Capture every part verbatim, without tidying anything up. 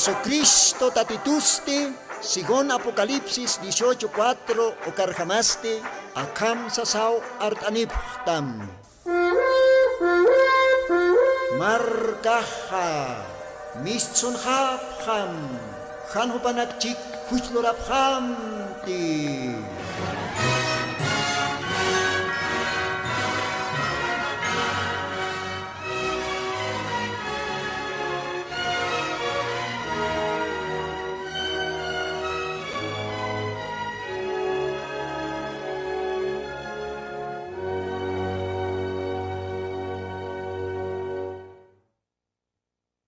Jesucristo Tatitusti, según Apocalipsis dieciocho cuatro, ukarjamasti akham sasaw art'anipxtam. Markaxa mistsunxapxam, jan jupanakchik juchlurapxamti.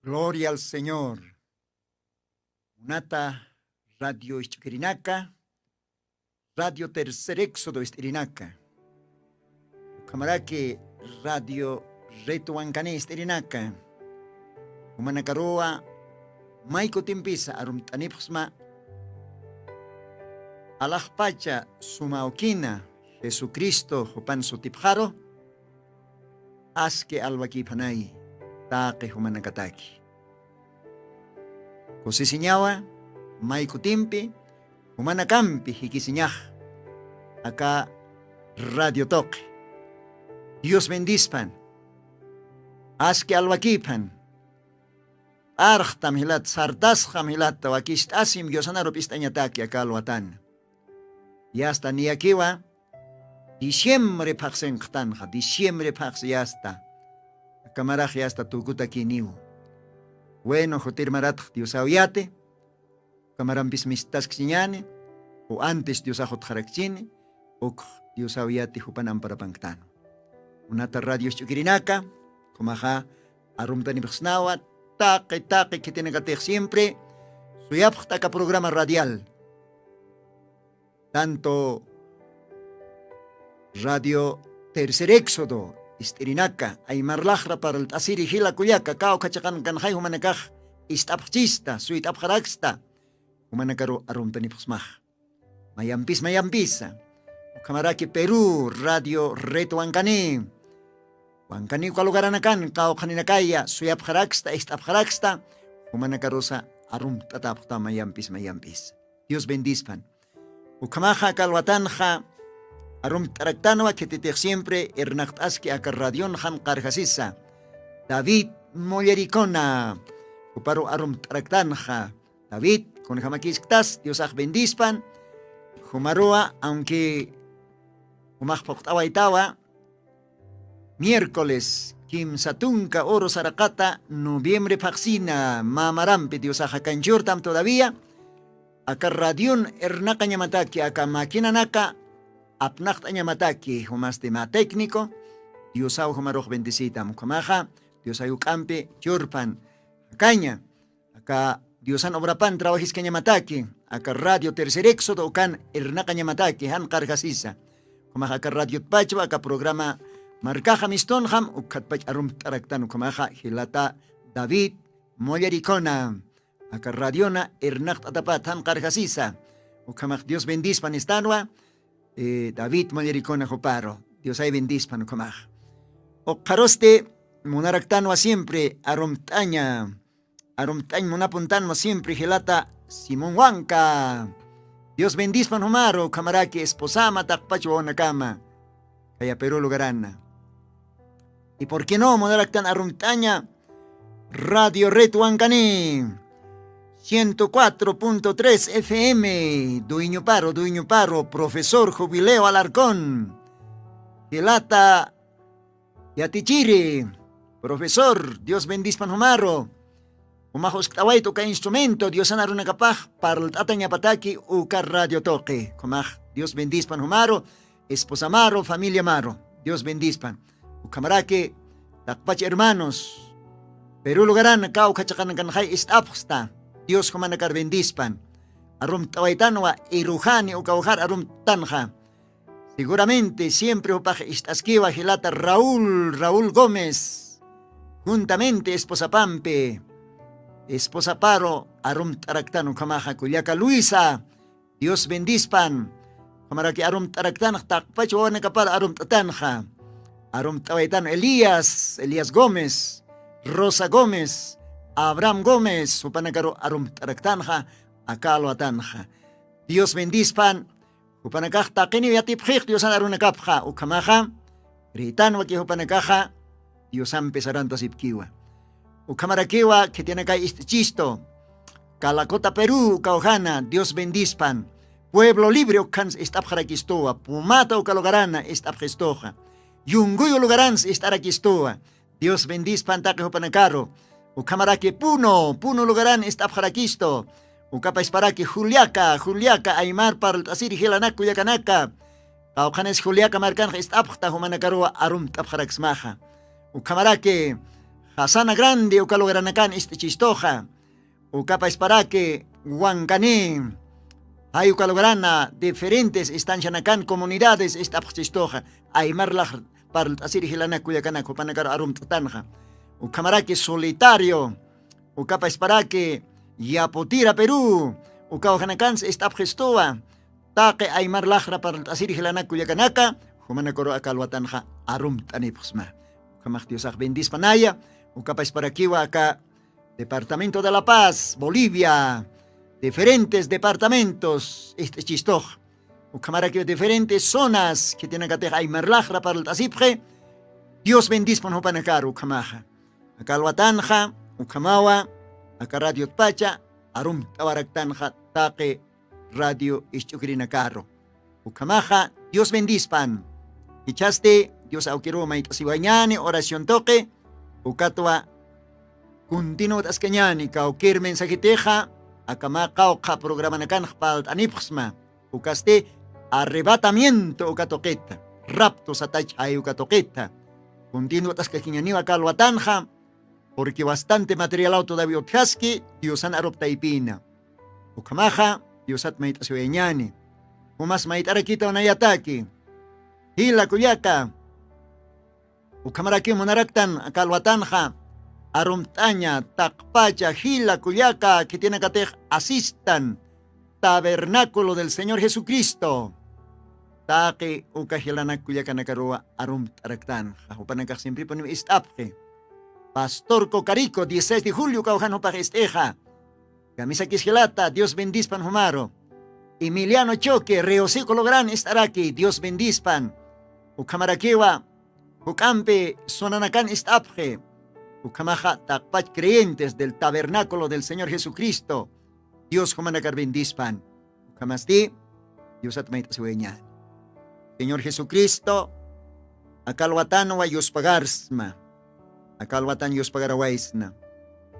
Gloria al Señor. Munata radio isch'ukirinaka, radio Tercer Éxodo ist'irinaka, ukhamaraki radio Red Wankani ist'irinaka, jumanakaruwa may kutimpisa arumt'anipxsma, alaxpacha suma awkina Jesucristo jupan sutipxaru, aski alwakiphanay taqi jumanakataki. Kusisiñawa, may kutimpi jumanakampi jikisiñax aka radio tuqi. Dios bendispan. Aski alwakiphan. P'arxtam jilat, sartasxam jilat, wakist'asim Diosanaru p'ist'añataki aka alwatan. Yasta niyakiwa, diciembre phaxsinqtanxa, diciembre phaxsi yasta. Akamarax yasta tukutakiniw. Bueno, jutir maratx Diosaw yati, ukhamarampis mistaskchiñani, o antes Diosax utxarakchini, ukx Diosaw yati jupan amparapanktan. Munata radio isch'ukirinaka, ukhamaxa arumtanipxsnawa, taqi, taqi khitinakatix siempre suyapxta aka programa radial. Tanto radio Tercer Éxodo ist'irinaka, aymar laxra parlt'asiri jila kullaka, kawkha chiqankanxay jumanakax ist'apxchista, suyt'apxaraksta, jumanakaru arumtanipxsmax. Mayampis, mayampisa. Ukhamaraki Perú, radio Red Wankani. Wankani uka lugaranakan, kawkhaninakaya, suyapxaraksta, ist'apxaraksta, jumanakarusa arumt'atapxta mayampis, mayampis. Dios bendispan. Ukhamaxa aka alwatanxa arumt'araktanwa, khititix siempre irnaqt'aski aka radion jan qarjasisa. David Mollericona, juparu arumt'araktanxa. David, kunjamakisktas, Diosax bendispan. Jumaruwa, aunque jumax phuqt'awaytawa, miércoles, kimsa tunka uru saraqata, noviembre phaxsina, mä marampi Diosax jakanchurtam todavía, aka radion irnaqañamataki, aka maquinanaka apnaqt'añamataki, jumasti mä técnico, Diosaw jumarux bendecitam, ukhamaxa, Diosaw juk'ampi churpan, jakaña, aka Diosan obrapan trabajiskañamataki, aka radio Tercer Éxodo ukan irnaqañamataki, jan qarjasisa. Ukhamaxa aka radiotpachwa, aka programa Markaxa Mistunxam, ukhatpach arumt'araktan ukhamaxa, jilata David Mollericona, aka radiona irnaqt'atapat jan qarjasisa. Ukhamax Dios bendispan istanwa, eh, David Mollericona juparu. Diosay bendispan ukhamax. Ukxarusti munaraktanwa siempre arumt'aña, arumt'añ munapuntanwa siempre jilata Simón Wanka. Dios bendispan jumaru, ukhamaraki esposama, taqpach wawanakama. Kaya Perú lugarana. Y por qué no, munaraktan arumt'aña Radio Red Wankani, ciento cuatro punto tres F M, dueño paro, dueño paro, profesor Jubileo Alarcón. Jilata Yatichiri, profesor, Dios bendispan jumaru. Umax uskt'awayta uka instrumento, Diosan arunakapax parlt'atañapataki uka radio tuqi. Ukhamax Dios bendispan jumaru, esposamaru, familiamaru. Dios bendispan. Ukhamaraki, taqpach hermanos, Perú lugaran kawkha chiqankanxay ist'apxsta. Dios jumanakar bendispan. Arumt'awaytanwa, irujani uka ujar arumt'tanxa. Seguramente siempre jupax ist'askiwa jilata Raúl, Raúl Gómez, juntamente esposapampi, esposaparu arumt'araktan ukhamaxa kullaka Luisa, Dios bendispan. Ukhamaraki arumt'araktanxa taqpach wawanakapar arumt'atanxa. Arumt'awaytan Elías, Elías Gómez, Rosa Gómez, Abraham Gómez, jupanakaru arumt'araktanxa, aka alwatanxa. Dios bendispan, jupanakax taqiniw yatipxix Diosan arunakapxa, ukhamaxa, ritanwa ki jupanakaxa, Diosampi sarantasipkiwa. Ukhamarakiwa khitinakay ist'ichistu, Calacota, Perú, ukawjana, Dios bendispan. Pueblo Libre ukkhans ist'apxarakistuwa, Pumata uka lugarana ist'apxistuxa. Yunguyu lugarans ist'arakistuwa. Dios bendispan taqi jupanakaru. Ukhamaraki Puno, Puno lugaran ist'apxarakistu. Ukapasparaki Juliaca, Juliaca, aymar parlt'asiri jilanak kullakanaka. Qawqhanis Juliaca markanxa ist'apxta jumanakaruwa arumt'apxaraksmaxa. Ukhamaraki Jasana Grande uka lugaranakan ist'ichistuxa. Ukapasparaki Wankani, jay uka lugarana diferentes estancianakan comunidades ist'apxchistuxa. Aymar lax parlt'asiri jilanak kullakanaka jupanakaru arumt'tanxa. Ukhamaraki Solitario, ukapasparaki Yaputira, Perú, ukawjanakansa ist'apxistuwa. Taqi aymar laxra parlt'asiri jilanak kullakanaka, jumanakaru aka alwatanxa arumt'anipxsma. Ukhamax Diosax bendispanaya, ukapasparakiwa aka Departamento de La Paz, Bolivia, diferentes departamentos ist'ichistux. Ukhamarakiw diferentes zonas khitinakatix aymar laxra parlt'asipxi. Dios bendispan jupanakaru ukhamaxa. Aka alwatanxa, ukhamawa, aka radiotpacha arumt'awaraktanxa taqi radio isch'ukirinakaru. Ukhamaxa, Dios bendispan. Ichhasti Dios awkiruw mayt'asiwañäni oración tuqi, ukatwa continuat'askañäni kawkir mensajitixa, akama qawqha programanakanx palt'anipxsma, ukasti arrebatamiento uka tuqita, rapto satach jay uka tuqita. Continuat'askakiñäniw aka alwatanxa, porque bastante materialaw todavía utjaski, Diosan aruptaypina. Ukhamaxa, Diosat mayt'asiwayañäni. Jumas mayt'arakitaw nayataki. Jila kullaka. Ukhamaraki munaraktan aka alwatanxa. Arumt'aña, taqpacha, jila kullaka, khitinakatix asistan. Tabernáculo del Señor Jesucristo. Taqi uka jilanak kullakanakaruwa arumt'araktanxa. Jupanakax siemprepuniw ist'apxi. Pastor Cocarico, dieciséis de julio kawjan jupax ist'ixa. Kamisakis jilata, Dios bendispan jumaru. Emiliano Choque, Río Seco logran ist'araki, Dios bendispan. Ukhamarakiwa, juk'ampi sunanakan ist'apxi. Ukhamaxa taqpach creyentes del tabernáculo del Señor Jesucristo. Dios jumanakar bendispan. Ukhamasti, Diosat mayt'asiwayañäni. Señor Jesucristo, aka alwatanwa yuspagarsma. Aka alwatan yuspagarawaysna.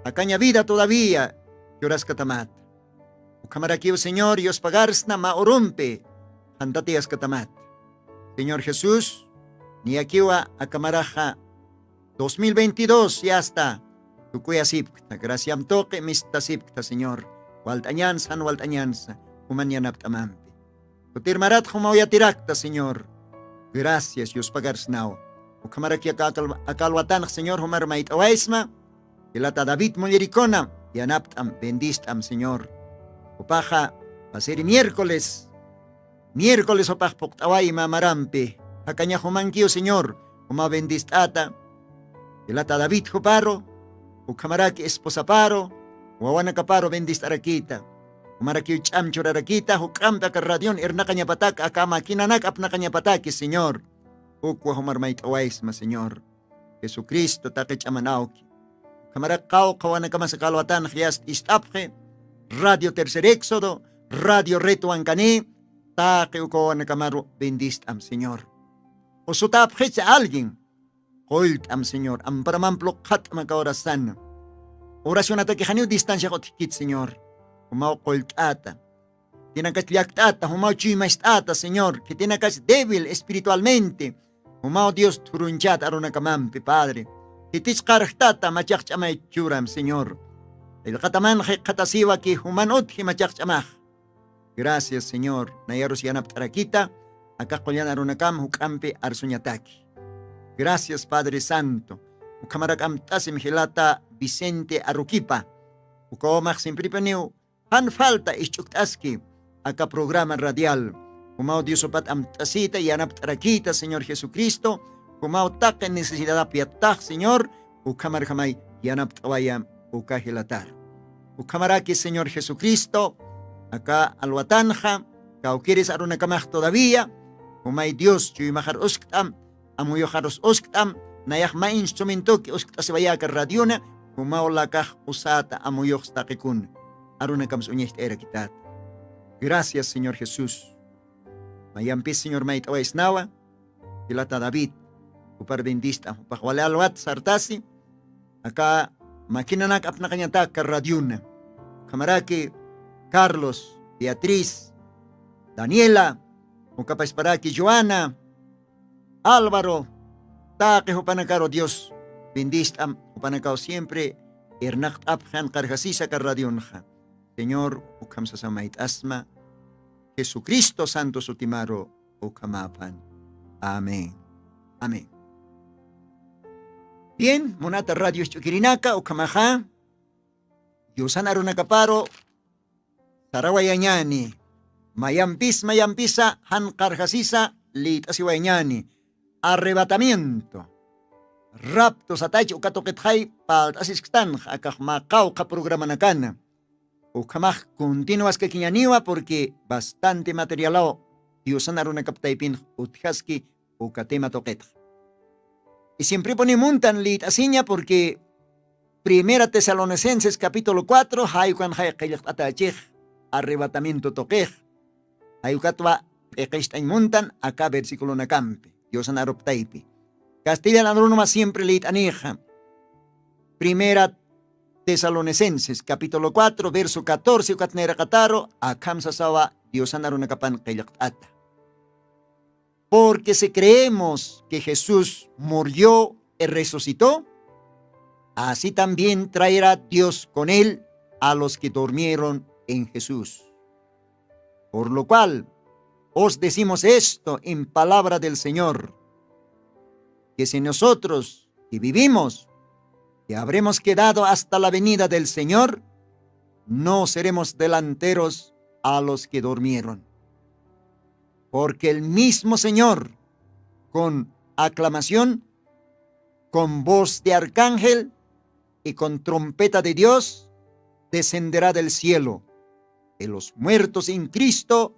Akaña vida todavía churaskatamata. Ukhamarakiw Señor yuspagarsna mä urumpi, qhantatiyaskatamata. Señor Jesús, niyakiwa akamaraxa dos mil veintidós yasta tukuyasipkta, graciam tuqi mistasipkta, Señor. Walt'añansa, jan walt'añansa, juman yanapt'amampi. Kutirmarat jumaw yatirakta, Señor. Gracias, yuspagarsnaw. Ukhamaraki aka, aka alwatanx, Señor, jumar mayt'awaysma. Jilata David Mullericona, yanapt'am, bendist'am, Señor. Jupaxa, pasiri miércoles, miércoles jupax puqt'away mä marampi. Jakañax jumankiw, Señor, juma bendist'ata. Jilata David juparu, ukhamaraki esposaparu, wawanakaparu bendist'arakita. Jumarakiw ch'am churarakita, juk'ampi aka radion irnaqañapatak, aka maquinanak apnaqañapataki, Señor. Ukwa jumar mayt'awaysma, Señor. Jesucristo taqi ch'aman awki. Ukhamaraki qawqha wawanakamasa aka alwatanx yast ist'apxi, Radio Tercer Éxodo, Radio Red Wankani, taqi uka wawanakamaru bendist'am, Señor. Usutapxicha alguien, qullt'am, Señor, amparamamp luqhat'am aka horasana. Oracionataki janiw distanciax utjkit, Señor. Jumaw qullt'ata. Khitinakach llakt'ata, jumaw chuymast'ata, Señor. Khitinakach débil espiritualmente. Jumaw Dios thurunchata arunakamampi, Padre. Khitich qarjtata, machaq ch'amay churam, Señor. Qillqataman jikxatasiwa ki juman utji machaq ch'amax. Gracias, Señor. Nayarus yanapt'arakita, aka qullan arunakam juk'ampi arsuñataki. Gracias, Padre Santo. Ukhamarak amt'asim jilata Vicente Aruquipa. Uka wawamax siemprepuniw jan falta isch'ukt'aski aka programa radial. Jumaw Diosupat amt'asita, yanapt'arakita, Señor Jesucristo. Jumaw taqi necesidadap yattax, Señor. Ukhamarjamay yanapt'awayam, uka jilatar. Ukhamaraki Señor Jesucristo aka alwatanxa kawkiris arunakamax todavía jumay Dios chuymaxar uskt'am, amuyuxarus uskt'am, nayax mä instrumentoki uskt'asiwayäka radiona, jumaw lakax usata amuyux taqikuna. Arunakams uñacht'ayrakitata. Gracias Señor Jesús. Mayampis Señor mayt'awaysnawa, jilata David, jupar bendist'am jupax wali alwat sartasi aka maquinanak apnaqañatak radiona. Ukhamaraki Carlos, Beatriz, Daniela, ukapasparaki Joana, Álvaro, taqi jupanakaru Dios bendist'am, jupanakaw siempre irnaqt'apxan qarjasisa aka radionxa. Señor ukham sasa mayt'asma Jesucristo santo sutimaru ukhamapan. Amén. Amén. Bien, munata radio ch'ukirinaka ukhamaxa Diosan arunakaparu sarawayañani. Mayampis mayampisa jan qarjasisa lït'asiwayañani. Arrebatamiento, rapto satach uka tuqitxay palt'asisktanxa akax mä qawqha programanakana. Ukhamax continuwaskakiñaniwa porque bastante materialaw Diosan arunakap taypinx utjaski uka tema tuqitxa. Y siemprepuni muntan lït'asiña porque Primera Tesalonicenses capítulo cuatro jayukanxay qillqt'atachix arrebatamiento tuqix. Jayukatwa p'iqist'añ muntan aka versiculonakampi Diosan aruptaypi. Castellan arunuma siempre lït'anixa. Primera Tesalonicenses capítulo cuatro verso catorce ukatnayraqataru akham sasawa Diosan arunakapan qillqt'ata. Porque si creemos que Jesús murió y resucitó, así también traerá Dios con él a los que durmieron en Jesús. Por lo cual, os decimos esto en palabra del Señor, que si nosotros que vivimos, que habremos quedado hasta la venida del Señor, no seremos delanteros a los que durmieron. Porque el mismo Señor, con aclamación, con voz de arcángel y con trompeta de Dios, descenderá del cielo, y los muertos en Cristo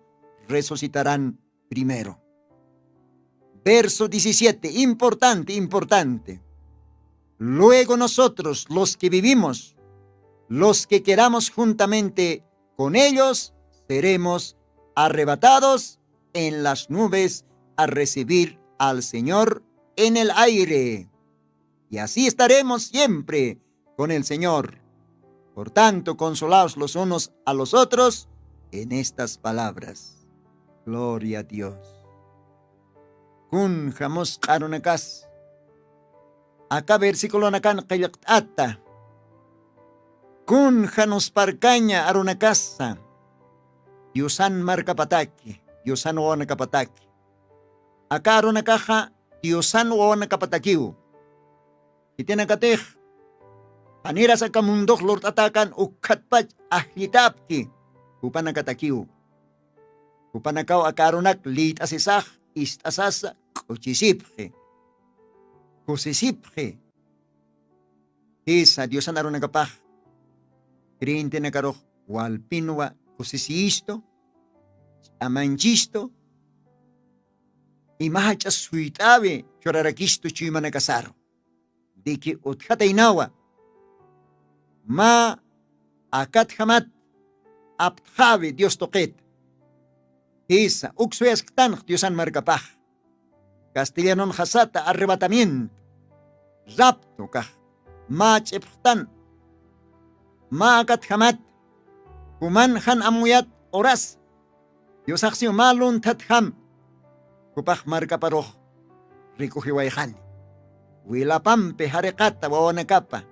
resucitarán primero. Verso diecisiete, importante, importante. Luego nosotros, los que vivimos, los que quedamos juntamente con ellos, seremos arrebatados en las nubes a recibir al Señor en el aire. Y así estaremos siempre con el Señor. Por tanto, consolaos los unos a los otros en estas palabras. Gloria a Dios. Kunja musq'a arunakas aka versiculonakan qillqt'ata. Kunja nusparkaña arunakasa Diosan markapataki, Diosan wawanakapataki. Aka arunakaxa Diosan wawanakapatakiw. Khitinakatix janiras aka mundox lurt'atäkan ukkhatpach ajllitapki jupanakatakiw. Jupanakaw aka arunak lït'asisax ist'asasa k'uchisipxi, kusisipxi. Jisa Diosan arunakapax creyentenakarux walpinwa kusisiyistu, ch'amanchistu, ima jach'a suyt'äwi churarakistu chuymanakasaru. Diki utjataynawa mä akatjamat aptxäwi Dios tuqit. Jisa uksuyasktanx Diosan markapax. Castellanun jasata arrebatamiento, rapto kax mä ch'ipxtan mä akatjamat. Juman jan amuyat horas Diosaxsiw mä lunthatjam jupax markaparux rikujiwayxani. Wilapampi jariqata wawanakapa,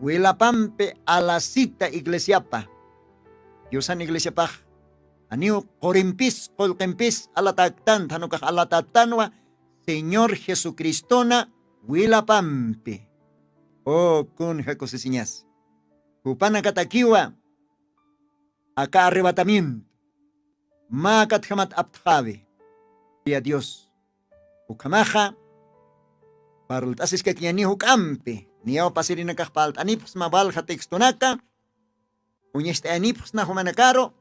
wilapampi alasita iglesiapa. Diosan iglesiapax janiw qurimpis qullqimpis alatäktanti janukax alatätanwa Señor Jesucristona wilapampi. O kunja kusisiñas jupanakatakiwa aka arrebatamiento mä akatjamat aptxäwi. Gloria a Dios. Ukhamaxa parlt'asiskakiñani juk'ampi niyaw pasirinakax palt'anipxsma valja textonaka, uñast'ayanipxsna jumanakaru.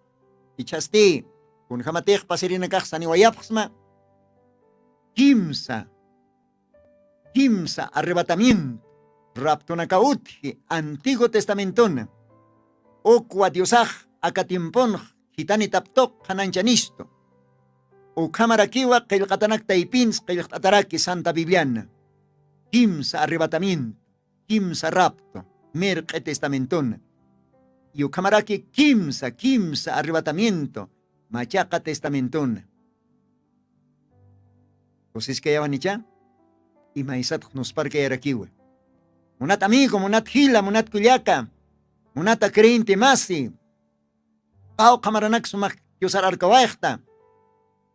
Ichhasti kunjamatix pasirinakax saniwayapxsma kimsa kimsa arrebatamiento raptunaka utji antiguo testamentona. Ukwa diosax aka tiemponx jitanitaptuq qhanañchanistu. Ukhamarakiwa qillqatanak taypins qillqt'ataraki santa bibliana. Kimsa arrebatamiento, kimsa rapto, mirq'i testamentona. Y ukhamaraki kimsa kimsa arrebatamiento machaqa testamentona. Kusiskayawanicha imaysatx nusparkayarakiwa. Munat amigo, munat jila, munat kullaka, munata creyente masi, qawqha maranak sumaq diosar arkawayxta.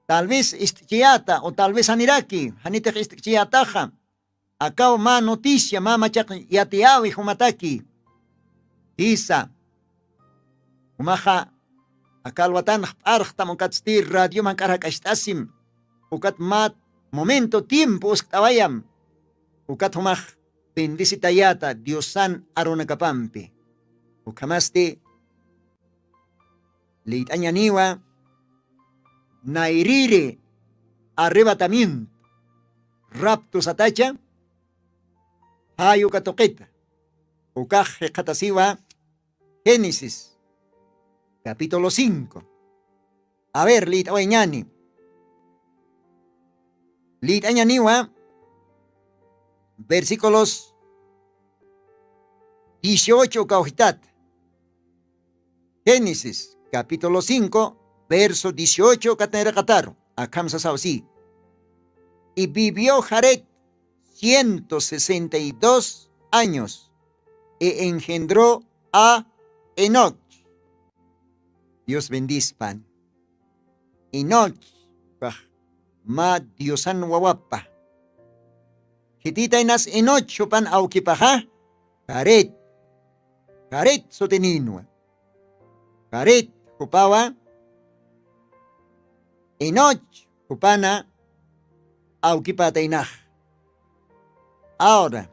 Tal vez ist'chiyata o tal vez janiraki janitix ist'chiyataxa. Akaw mä noticia mä machaq yatiyawi jumataki. Jisa, jumaxa aka alwatanx p'arxtam ukatsti radioman k'arjak'acht'asim. Ukat mä momento tiempo uskt'awayam. Ukat jumax bendecitayata diosan arunakapampi. Ukhamasti liyt'añaniwa nayriri arrebatamiento rapto satacha. Jay uka tuqita ukax jikxatasiwa génesis capítulo cinco. A ver liyt'awayñani. Liyt'añaniwa versículos dieciocho kawjitat. Génesis capítulo cinco verso dieciocho katniraqataru akham sasaw si. Y vivió jared ciento sesenta y dos años y engendró a enoch. Dios bendispan. Enoch pax mä diosan wawapa. Khititaynas enoch jupan awkipaxa jared. Jared sutininwa. Jared jupawa enoch jupana awkipataynax. Ahora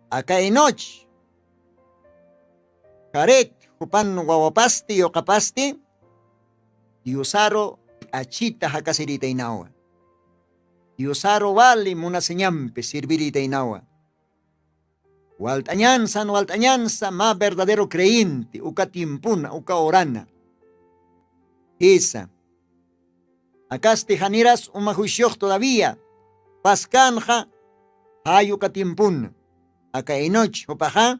aka enoch jared jupan wawapasti yuqapasti diosaru k'achita jakasiritaynawa. Diosaru wali munasiñampi sirviritaynawa. Walt'añansan walt'añansa mä verdadero creyente uka tiempuna uka urana. Jisa, akasti janiras uma juiciox todavía paskanxa jay uka tiempuna. Aka enoch jupaxa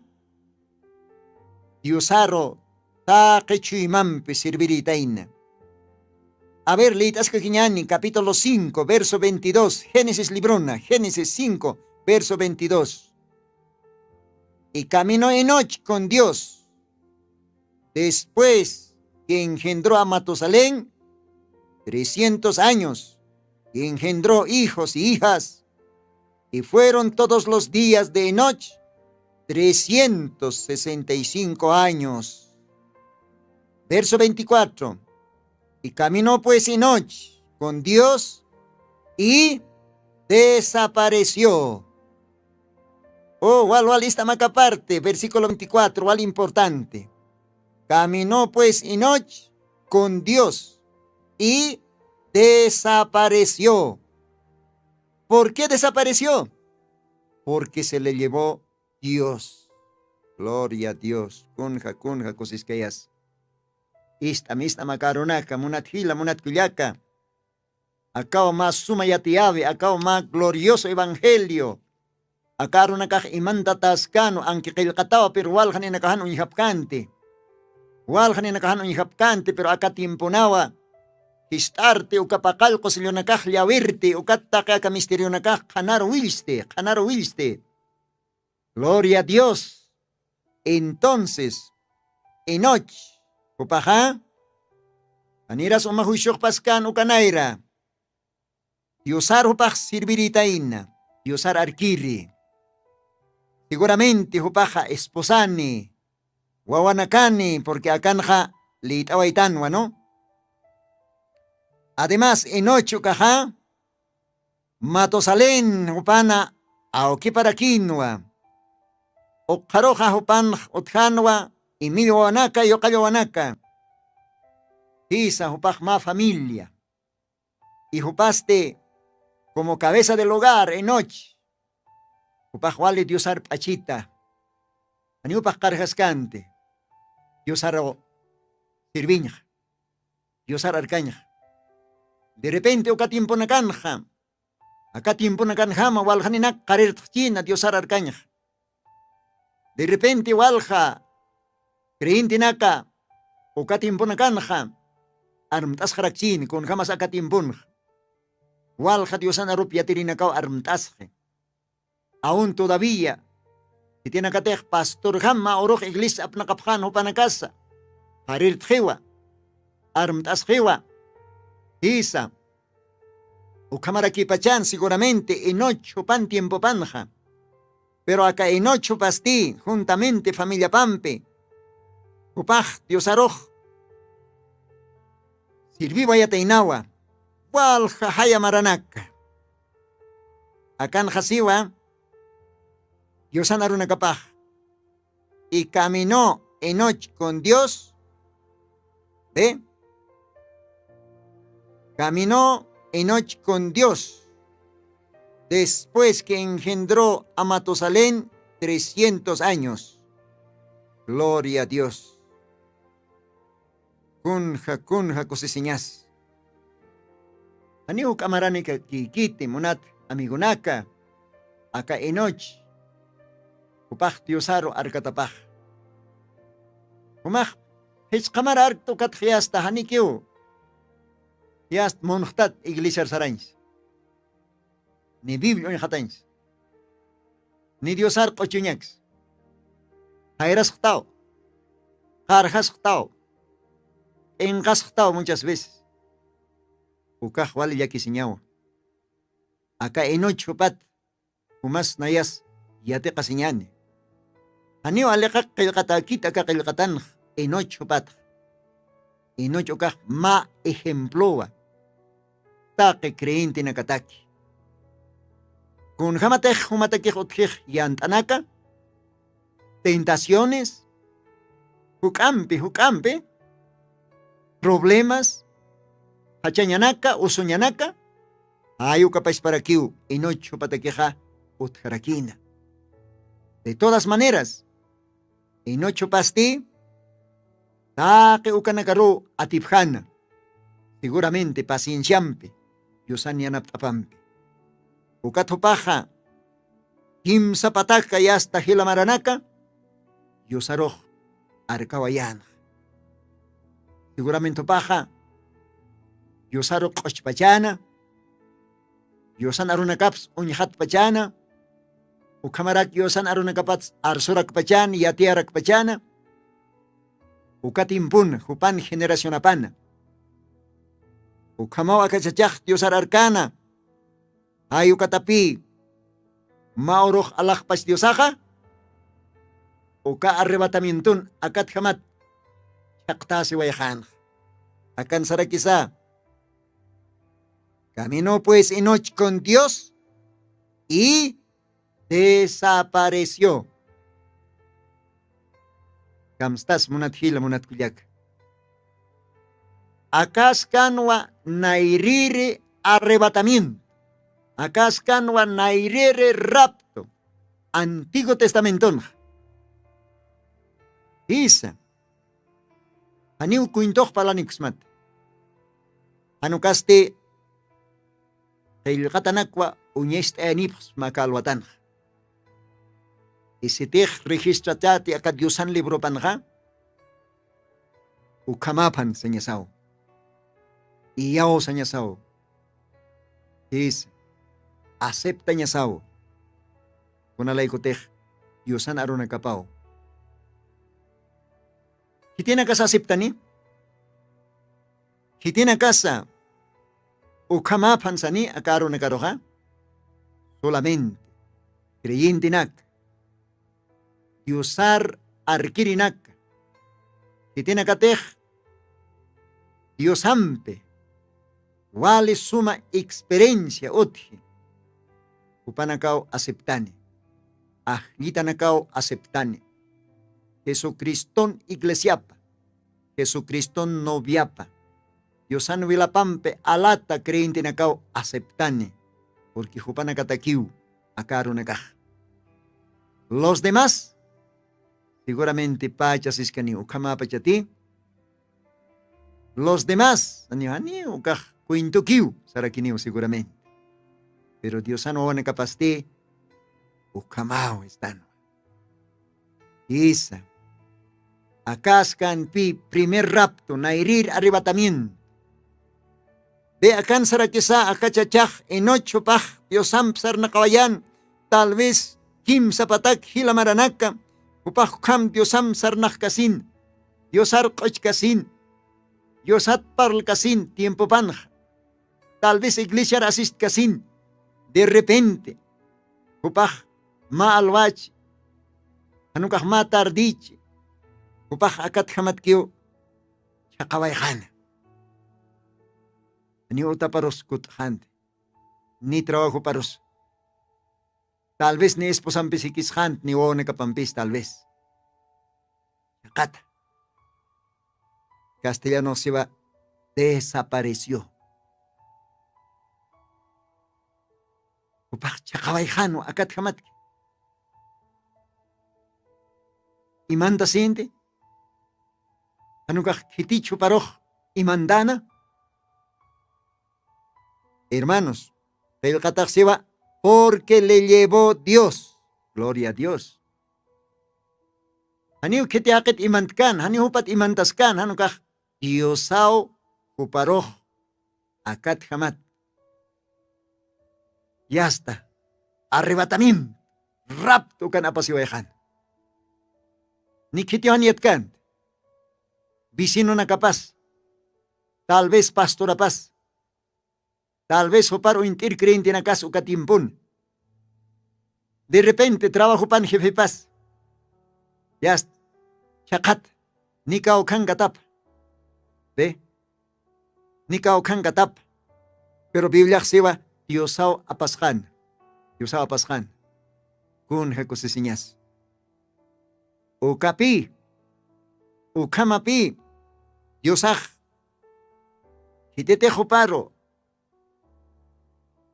diosaru taqi chuymampi sirviritayna. A ver liyt'askakiñani capítulo cinco verso veintidós génesis librona génesis cinco verso veintidós. Y caminó enoch con dios después que engendró a matusalén trescientos años y engendró hijos y hijas. Y fueron todos los días de enoch trescientos sesenta y cinco años. Verso veinticuatro. Y caminó pues enoch con dios y desapareció. Oh wal wal ista makaparte versículo veinticuatro wal importante. Caminó pues enoch con dios y desapareció. ¿Por qué desapareció? Porque se le llevó dios. Gloria a dios kunja kunja kusiskayas. Ist'am ist'am aka arunaka munat jila munat kullaka. Akaw mä suma yatiyawi akaw mä glorioso evangelio. Aka arunakax imantataskanu anki qillqatawa pero walja ninakaxan uñjapkanti. Walja ninakaxan uñjapkanti pero aka tiemponawa jist'arti uka paqallqu sellonakax llawirti ukat taqi aka misterionakax qhanaru willsti qhanaru willsti. Gloria a dios. Entonces enoch jupaxa janiras uma juicioxpaskan uka nayra diosar jupax sirviritayna diosar arkiri. Seguramente jupaxa esposani wawanakani porque akanxa liyt'awaytanwa no. Además enoch ukaxa matusalén jupana awkiparakinwa. Uqharuxa jupanx utjanwa imill wawanaka yuqall wawanaka. Jisa jupax mä familia. Y jupasti como cabeza del hogar enoch, jupax wali diosar p'achita. Janiw jupax qarjaskanti diosaru sirviñxa, diosar arkañxa. De repente uka tiemponakanxa aka tiemponakanjama walxaninak qarirtxchina diosar arkañxa. De repente walxa creyentenaka uka tiemponakanxa armt'asxarakchini kunjamas aka tiemponxa. Walxa diosan arup yatirinakaw armt'asxi. Aun todavía khitinakatix pastorjama urux iglesia apnaqapxan jupanakasa qarirtxiwa, armt'asxiwa. Jisa. Ukhamarakipachan seguramente enoch jupan tiempopanxa. Pero aka enoch jupasti juntamente familiapampi jupax diosarux sirviwayataynawa. Walja jaya maranaka akanxasiwa diosan arunakapax. Y caminó enoch con dios. Ve, caminó enoch con dios después que engendró a matusalén trescientos años. Gloria a dios. Kunja kunja kusisiñas. Janiw k'amaranikakiykiti munat amigonaka aka enoch jupax diosaru arkatapax. Jumax jichqamar arkt ukatxi asta janikiw. Yast munxtat iglesiar sarañsa ni biblia uñxatañsa ni diosar q'uchuñaks. Jayrasxtaw, qarjasxtaw, p'inqasxtaw muchas veces. Ukax wali llakisiñawa. Aka enoch jupat jumas nayas yatiqasiñani. Janiw aliqak qillqatäkit aka qillqatanx enoch jupatx. Enoch ukax mä ejemplowa taqi creyentenakataki. Kunjamatix jumatakix utjix yant'anaka tentaciones juk'ampi juk'ampi problemas jachañanaka usuñanaka jayukapashparakiw enoch jupatakixa utjarakina. De todas maneras enoch jupasti taqi ukanakaruw atipjana seguramente pacienciampi diosan yanapt'apampi. Ukat jupaxa kimsa pataka yasta jilamaranaka diosarux arkawayänxa. Seguramente jupaxa diosaru q'uchpachäna diosan arunakaps uñxatpachäna. Ukhamarak diosan arunakapats arsurakpachäna yatiyarakpachäna. Uka timpuna jupan generacionapana ukhamaw akachachax diosar arkana. Jay ukatapï mä urux alaxpach diosaxa uka arrebatamientun akatjamat chhaqtäsiwayxänxa. Akan sarakisa caminó pues enoch con dios y desapareció. Kamstas munat jila munat kullaka akaskanwa nayriri arrebatamiento akaskanwa nayriri rapto antiguo testamentonxa. Jisa janiw cuentox parlanikusmata janukasti qillqatanakwa uñast'ayanipxsma aka alwatanxa. Isitix registratäti aka diosan libropanxa ukhamapan sañasaw iyaw sañasaw. Jisa aceptañasaw kunalaykutix diosan arunakapaw. Khitinakasa aceptani khitinakasa ukhamäphan sani aka arunakaruxa solamente creyentenaka diosar arkirinaka khitinakatix diosampi wali suma experiencia utji jupanakaw aceptani. ajllitanakaw aceptani. Jesucriston iglesiapa, Jesucriston noviapa, Diosan wilapampi alata creyentenakaw aceptani. Purqui jupanakatakiw akarunakax. Los demás seguramente pachasiskani ukhamapachati. Los demás aniw aniw ukax cuentokiw sarakiniw seguramente. Pero diosan wawanakapasti ukhamaw estanu. Isa, akaskan pi primer rapto nayrir arrebatamiento. Be akan sarakisa akachachax enoch jupax diosamp sarnaqawayan. Tal vez kimsapatak jilamaranaka jupax ukham diosamp sarnaqkasin, diosar q'uchkasin, diosat parlkasin tiempopanxa. Tal vez iglesiar asistkasin. De repente jupax mä alwachi, janukax mä tardichi jupax akatjamatkiw chhaqawayxana. Ni utaparus kutxanti, ni trabajoparus, tal vez ni esposampis jikisxanti ni wawanakapampis tal vez. Chhaqata. Castellanoxsiwa desapareció. Jupax chhaqawayxanwa akatjamatki. Imantasinti? Janukax khitich juparux imantana? Hermanos, qillqataxsiwa porque le llevó dios. Gloria a dios. Janiw khiti jaqit imantkan janiw jupat imantaskan janukax diosaw juparux akatjamat. Yasta arrebatamiento rapto ukan apasiwayxan. Ni khitiwan yatkant vecinonakapas, tal vez pastorapas, tal vez jupar uñt'ir creyentenakas uka tiempun. De repente trabajopan jefepas yast chhaqhat ni kawkhankatapa. Ve, ni kawkhankatapa. Pero bibliaxsiwa diosaw apasqan, diosaw apasqan. Kunja kusisiñas? Ukapi ukhamapi diosax khititix juparu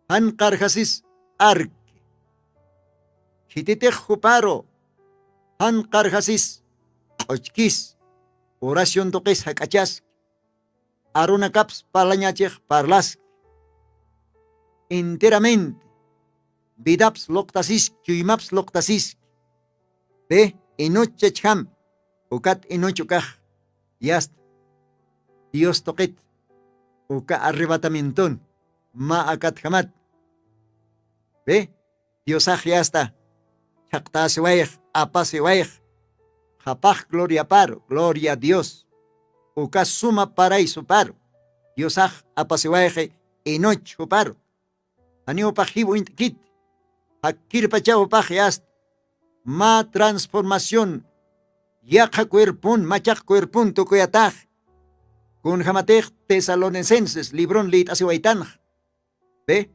jan qarjasis arki, khititix juparu jan qarjasis q'uchkis, oración tuqis jak'achaski, arunakaps parlañachix parlaski, enteramente vidaps luqtasiski chuymaps luqtasiski. Pe inoch chachjam ukat inoch ukax yasta dios tuqit uka arrebatamienton mä akatjamat. Pe diosax yasta chhaqtasiwayx apasiwayx qhapax gloriaparu gloria a dios. Uka suma paraysuparu diosax apasiwayxi inoch juparu. Janiw jupax jiw uñt'kit jakkirpachaw jupax yasta mä transformación yaqha cuerpon machaq cuerpon tukuyatax. Kunjamatix tesalonicenses libron lït'asiwaytanxa. Ve,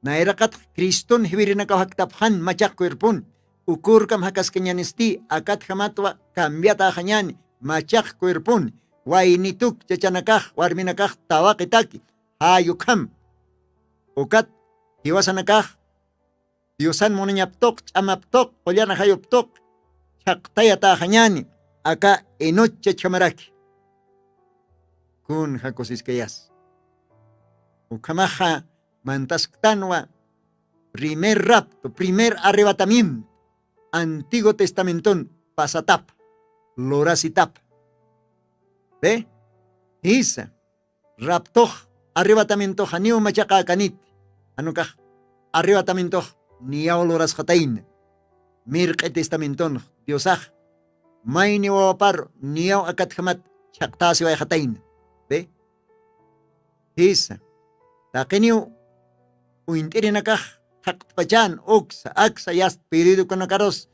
nayraqatx criston jiwirinakaw jaktapxan machaq cuerpon ukurkam jakaskañanisti akatjamatwa cambiataxañani machaq cuerpon waynituk chachanakax warminakax tawaqitaki jayukham. Ukat jiwasanakax diosan munañaptuq ch'amaptuq qullan ajayuptuq chhaqtayatäxañani aka enoch chachjamaraki. Kunja kusiskayas? Ukhamaxa mantasktanwa primer rapto primer arrebatamiento antiguo testamenton pasatapa lurasitapa. Ve, jisa raptox arrebatamientox janiw machaqäkaniti. Janukax arrebatamientox niyaw lurasxatayna. Mirq'i testamentonx diosax mayni wawapar niyaw akatjamat chhaqtäsiwayxatayna. Ve, jisa taqiniw uñt'irinakax thaqtpachan uksa aksa yast periodiconakarus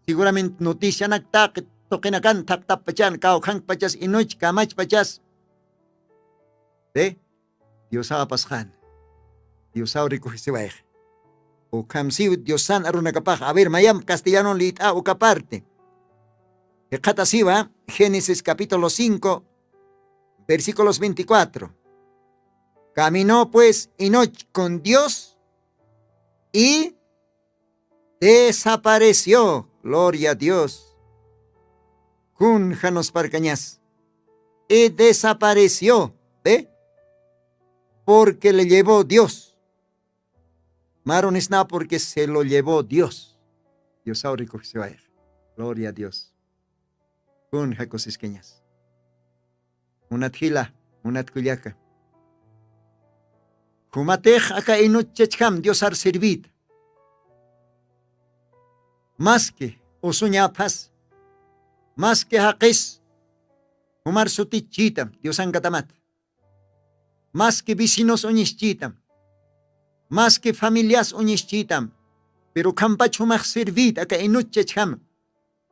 seguramente noticianak taqi tuqinakan thaqtapachan kawkhankpachas inoch kamachpachas. Pe diosaw apasxan diosaw rikujisiwayxa. Ukhamsiw diosan arunakapax. A ver, mayamp castellanun lït'a uka parte. Jiqatasiwa génesis capítulo cinco, versículos veinticuatro. Caminó pues enoch con dios y desapareció. Gloria a dios. Kun janus parkañas. Y desapareció. Ve, porque le llevó dios. Marunisna porque se lo llevó dios. Dios aurikuxsiwayx. Gloria a dios. Kun jakusiskañas. Munat jila, munat kullaka, jumatix aka inuchachjam diosar servita. Maski usuñaphas, maski jaqis jumar sutichitam diosankatamata, maski vecinos uñischitam, maski familias uñischitam, pero khampach jumax servita aka inuchachjam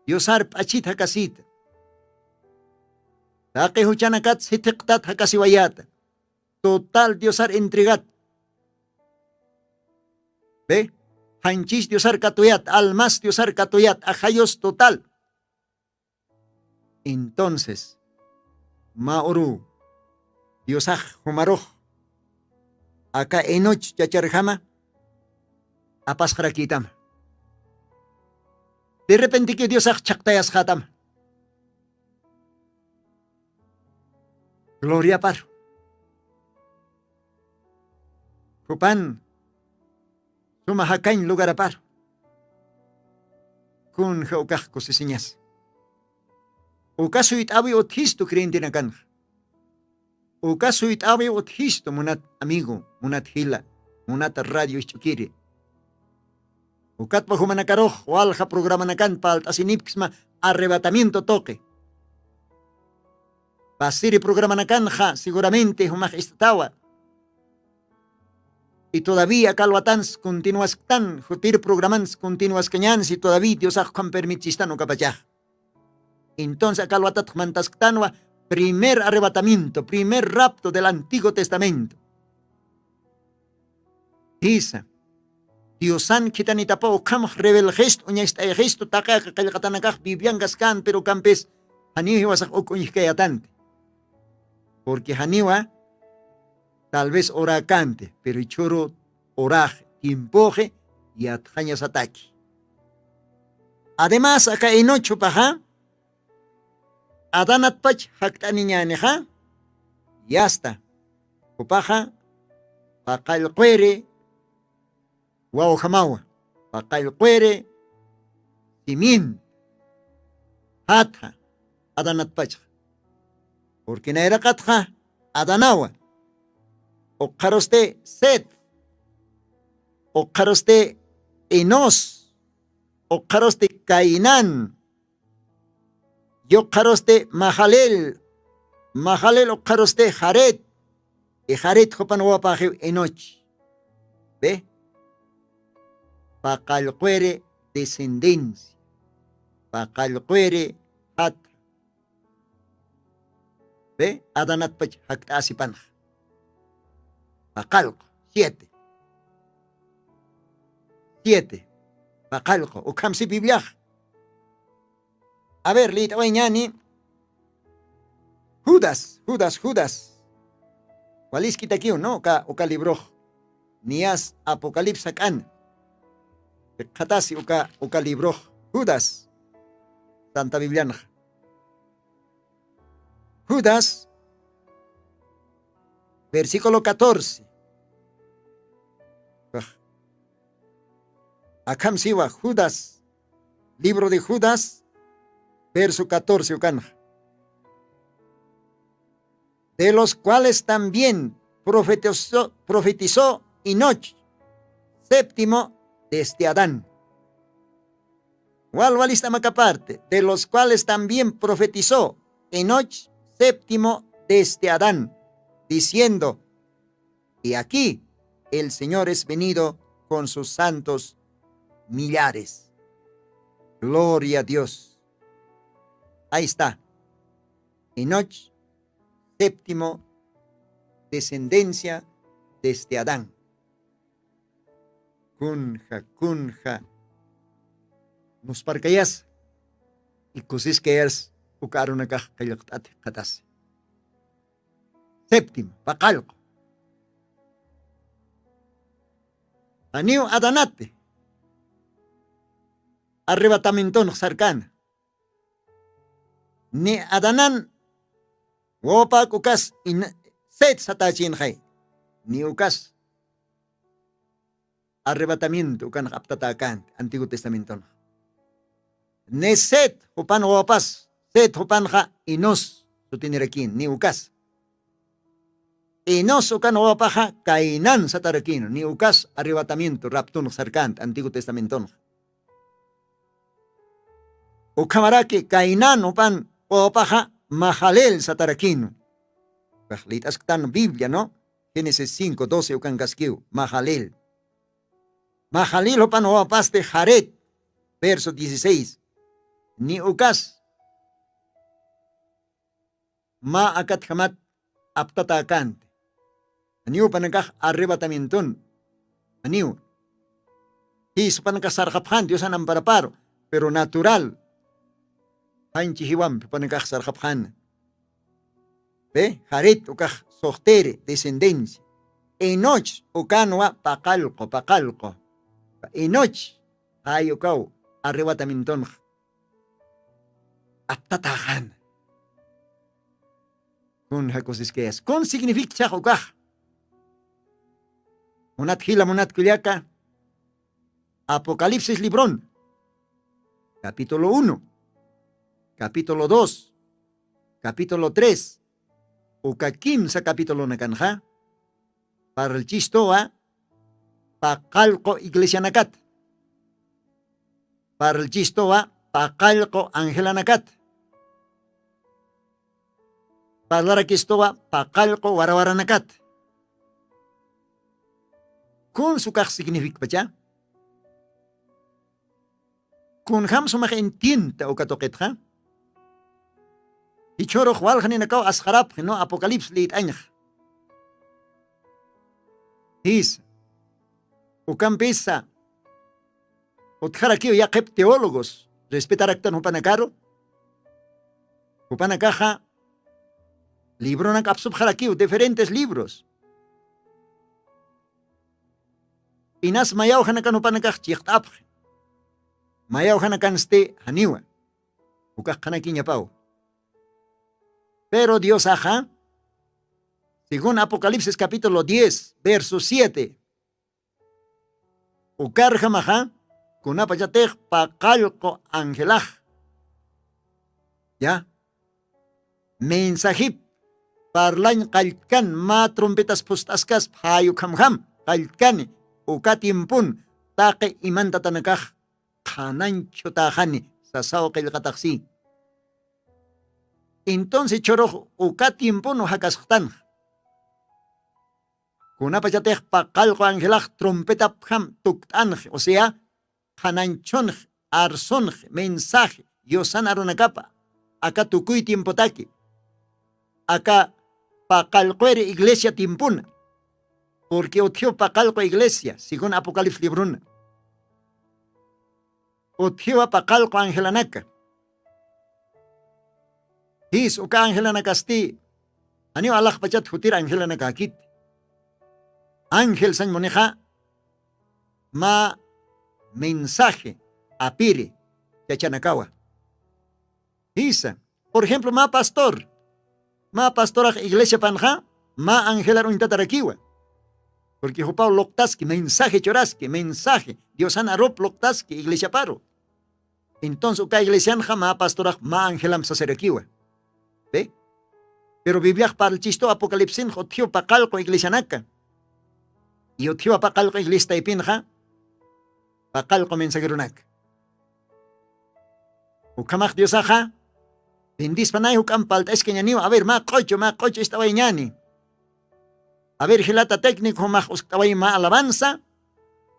diosar p'achit jakasita. Taqi juchanakat sithiqtat jakasiwayata. Total diosar entregat. Ve, janchis diosar katuyat, almas diosar katuyat, ajayos total. Entonces, mä uru diosax jumarux aka enoch chacharjama apasxarakïtama. De repenteki diosax chhaqtayasxätama. Gloriaparu. Jupan suma jakañ lugaraparu. Kunja ukax kusisiñas. Uka suyt'awi utjistu creyentenakanxa. Uka suyt'awi utjistu munat amigo, munat jila, munat radio isch'ukiri. Ukatpa jumanakarux walja programanakan palt'asinipksma arrebatamiento toqi. Pasiri programanakanxa seguramente jumax ist'tawa. Y todavía kalwatans continuasktan jutir programans continuaskañansi todavía diosax ukham permitchistan ukapachax. Entonces akalwatatx mantasktanwa primer arrebatamiento primer rapto del antiguo testamento. Jisa, diosan khitanitapa ukhamax rebelxist uñacht'ayxistu taqi aka qillqatanakax biblian kaskan pero ukampis janiw jiwasax uk uñjkayatanti. Purqui janiwa tal vez urakanti pero ichhuru uraxi tiempoxi yatxañasataki. Además aka enochupaxa adanatpach jakt'aniñänixa. Yasta jupaxa paqallqwiri wawjamawa paqallqwiri simin jatja adanatpachxa. Purqui nayraqatxa adanawa uqharusti set uqharusti enos uqharusti cainan yuqharusti majalil majalil uqharusti jaret. Ijarit jupan wawapaxiw enoch. Be, paqallqwiri descendencia paqallqwiri jatra. Be, adanatpach jakt'asipanxa paqallqu siete. Siete paqallqu ukhamsi bibliax. A ver lït'away ñani. Judas judas judas. Waliskitakiw no uka uka librox niyas apocalipsa k'an. Qhatasi uka uka librox judas santa biblianxa. Judas versículo catorce. Akham siwa judas libro de judas verso catorce ukanxa. De los cuales también profetizó enoch séptimo desde adán. Walwalista makaparte de los cuales también profetizó enoch séptimo desde adán diciendo, y aquí el señor es venido con sus santos millares. Gloria a dios. Ahí está. Enoch séptimo descendencia desde adán. Kunja kunja nusparkayas ikusiskayas uka arunakax qillqt'ati qatasi. Septima paqallqu. Janiw adanati arrebatamientonx sarkana. Ni adanan wawapak ukas set satachinxay. Ni ukas arrebatamiento ukanxa aptatakanti antiguo testamentonxa. Ni set jupan wawapas set jupanxa inos sutinirakini ni ukas. Inos ukan wawapaxa kaynan satarakinu ni ukas arrebatamiento raptunxa sarkanti antiguo testamentonxa. Ukhamaraki kaynan jupan wawapaxa majalil satarakinu. Lït'asktan biblia no génesis cinco doce ukankaskiw majalil. Majalil jupan wawapasti jaret verso dieciséis. Ni ukas mä akatjamat aptatäkänti. Janiw jupanakax arrebatamientun janiw. Jis jupanakax sarxapxän diosan amparaparu pero natural janchi jiwampi jupanakax sarxapxäna. Pe jarit ukax suxtiri descendencia. Enoch ukanwa paqallqu paqallqu. Enoch jay ukaw arrebatamientunx aptataxan. Kun jakusiskayas kun signifikchax ukax? Munat jila munat kullaka apocalipsis libron capítulo uno, capítulo dos, capítulo tres uka kimsa capítulonakanxa parlchistuwa paqallqu iglesianakat. Parlchistuwa paqallqu angelanakat. Parlarakistuwa paqallqu warawaranakat. Kun sukax signifikpacha? Kunjam sumax entienta uka tuqitxa? Jichhurux walxninakaw asqarapxi no apocalipsis lït'añxa. Jisa ukampisa utjarakiw yaqhip teólogos respetaraktan jupanakaru. Jupanakaxa libronak apsupxarakiw diferentes libros. Inas mayawjanakan jupanakax chiqt'apxi. Mayawjanakansti janiwa ukax qhanakiñapaw. Pero diosaxa según apocalipsis capítulo diez verso siete ukarjamaxa kunapachatix paqallqu angelax ya mensajip parlañ qalltkan mä trompetas phust'askas phäyukhamjam qalltkani uka tiempun taqi imantatanakax qhanañchhutaxani sasaw qillqataxsi. Entonces chhurux uka tiempun jakasxtanxa kunapachatix paqallqu angelax trompetapjam tukt'anxi o sea qhanañchhunxi arsunxi mensaje diosan arunakapa aka tukuy tiempotaki aka paqallqwiri iglesia tiempuna. Porque utjiw paqallqu iglesia según apocalipsis libruna utjiwa paqallqu angelanaka. Jis uka angelanakasti janiw alaxpachat jutir angelanakäkiti. Ángel sañ munixa mä mensaje apiri chachanakawa. Jisa por ejemplo mä pastor mä pastorax iglesiapanxa mä angelar uñtatarakiwa. Porque jupaw luqtaski mensaje churaski mensaje diosan arup luqtaski iglesiaparu. Entonces uka iglesianxa mä pastorax mä angelamp sasirakiwa. Pe pero bibliax parlchistu apocalipsinx utjiw paqallqu iglesianaka. Y utjiwa paqallqu iglesia taypinxa paqallqu mensajerunaka. Ukhamax diosaxa bendispanay juk'amp palt'askañaniw a ver mä q'uchu mä q'uchu ist'awayñani. A ver jilata técnico jumax uskt'away mä alabanza.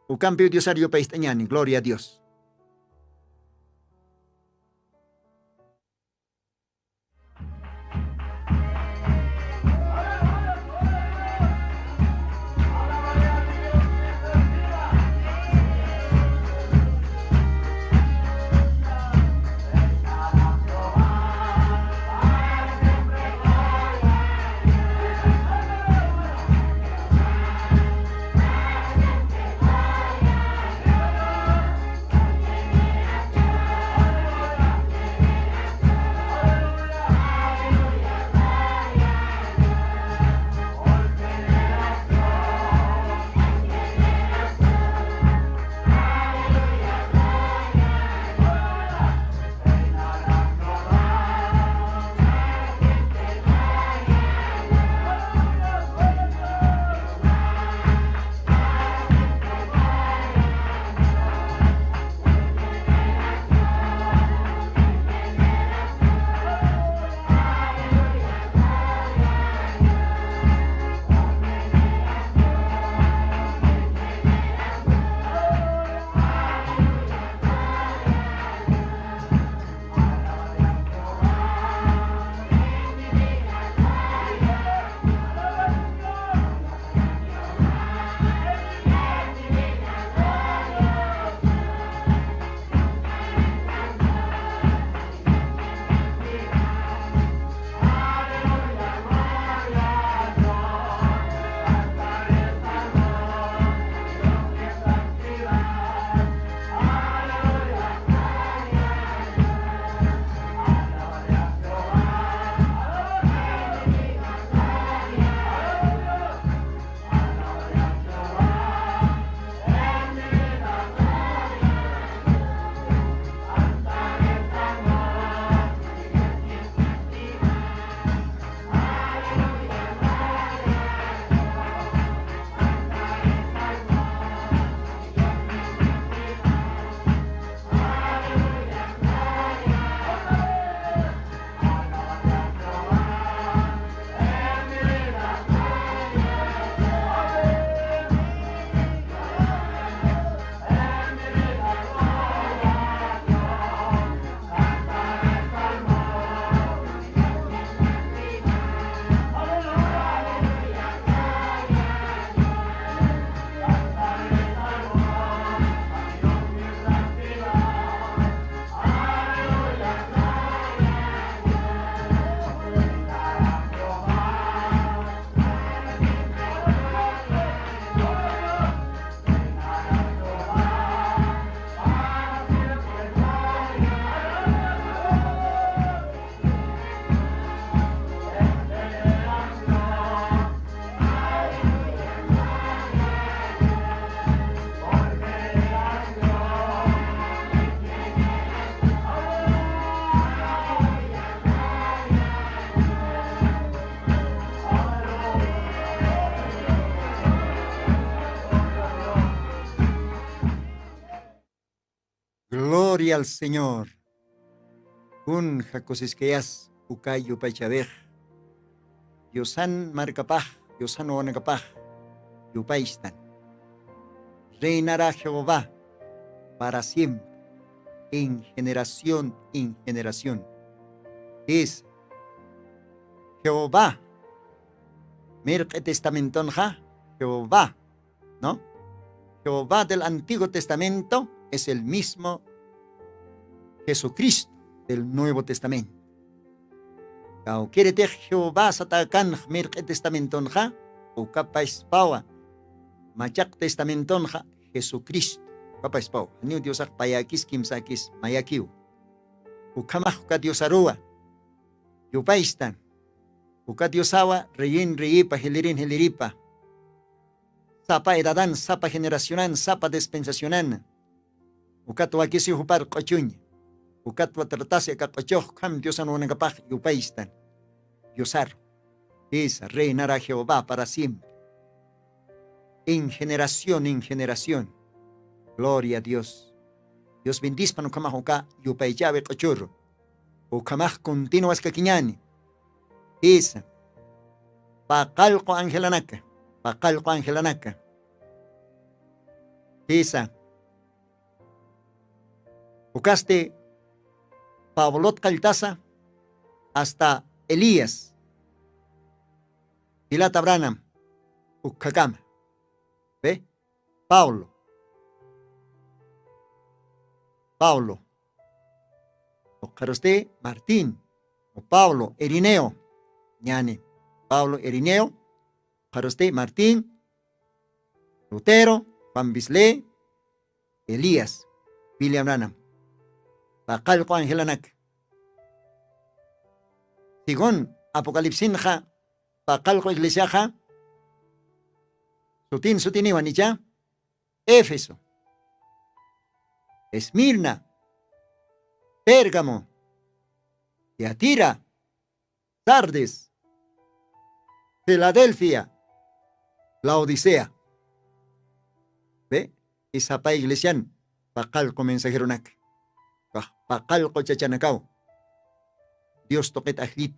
Ukampiw diosar yupayst'añani gloria a dios. Gloria al Señor. Kun jakusiskayas uka yupaychawix. Diosan markapax, Diosan wawanakapax yupaystan. Reinará Jehová para siempre, en generación en generación. Is Jehová, mirq'i testamentonxa Jehová, ¿no? Jehová del Antiguo Testamento es el mismo Jesucristo del Nuevo Testamento. Kawkiritix Jehová satakanx mirq'i testamentonxa, ukapaspawa machaq testamentonxa Jesucristo, ukapaspawa. Janiw Diosax payakis kimsakis mayakiw. Ukhamax uka Diosaruwa yupaystan. Uka Diosawa reyin reyipa, jilirin jiliripa, sapa edadan, sapa generacionan, sapa dispensacionan. Ukat wakisi jupar q'uchuña. Ukat watratasi aka q'uchux kham Diosan wawanakapax yupaystan. Diosar. Isa reinará Jehová para siempre, en generación en generación. Gloria a Dios. Dios bendispan ukhamax uka yupaychawi q'uchuru. Ukhamax continuwaskakiñani. Isa, paqallqu angelanaka, paqallqu angelanaka. Isa, ukasti pablot qalltasa, asta elías, pilat abranam, ukhakama. Be, pablo, pablo, ukharusti martín, pablo irineo, ñani, pablo irineo, ukharusti martín, lutero, juan bisle, elías, william ranam, paqallqu angelanaka. Según apocalipsinxa, paqallqu iglesiaxa sutin sutiniwan icha, éfeso, esmirna, pérgamo, tiatira, sardis, filadelfia, laodicea. Be, isapa iglesian paqallqu mensajeronaka, paqallqu chachanakaw, dios tuqit ajllit,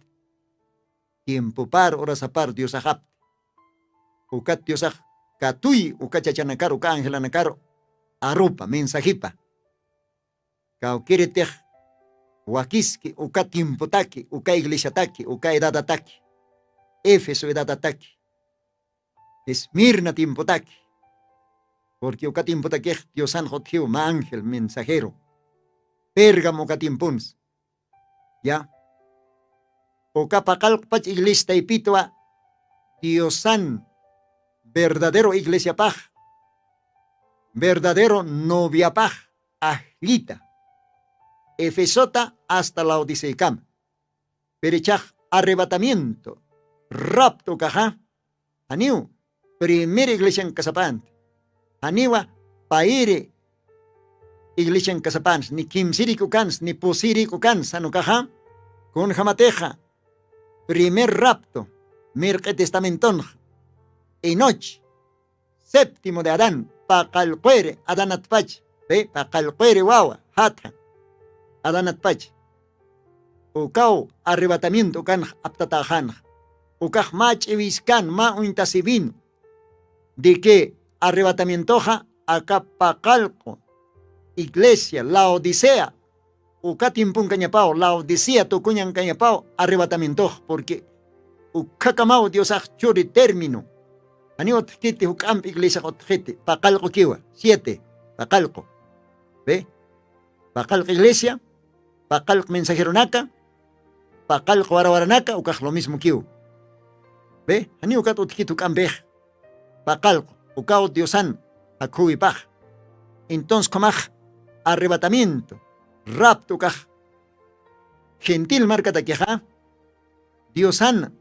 tiempopar horasapar diosaxapti. Ukat diosax katuy uka chachanakar uka angelanakar arupa mensajipa. Kawkiritix wakiski uka tiempotaki uka iglesiataki uka edadataki, éfeso edadataki, esmirna tiempotaki. Purqui uka tiempotakix diosan jutjiw mä ángel mensajero, pérgamo uka tiemponsi. Ya, uka paqallqpach iglesia taypitwa diosan verdadero iglesiapax, verdadero noviapax ajllita, efesota asta laodiceakama. Pirichax arrebatamiento, rapto ukaxa janiw primer iglesian kasapanti. Janiwa payri iglesian kasapansi ni kimsirik ukansi ni pusirik ukansi janukaxa, kunjamatixa primer rapto, mirq'i testamentonxa, enoch, séptimo de adán, paqallqwiri adanatpach, pi paqallqwiri wawa jatha adanatpach, ukaw arrebatamiento ukanx aptataxanx. Ukax mä ch'iwiskan mä uñtasibin de que arrebatamientoxa aka paqallqu iglesia laodicea uka tiemponkañapaw laodicea tukuñankañapaw arrebatamientox purqui ukhakamaw diosax churi término. Janiw utjkiti juk'amp iglesiax utjkiti paqallqukiwa siete, paqallqu, be, paqallq iglesia, paqallq mensajeronaka, paqallq warawaranaka ukax lo mismo kiw. Be, janiw ukat utjkit juk'ampix paqallq ukaw diosan jakhuwipax. Entonces khumax arrebatamiento, rapto ukax gentil markatakixa diosan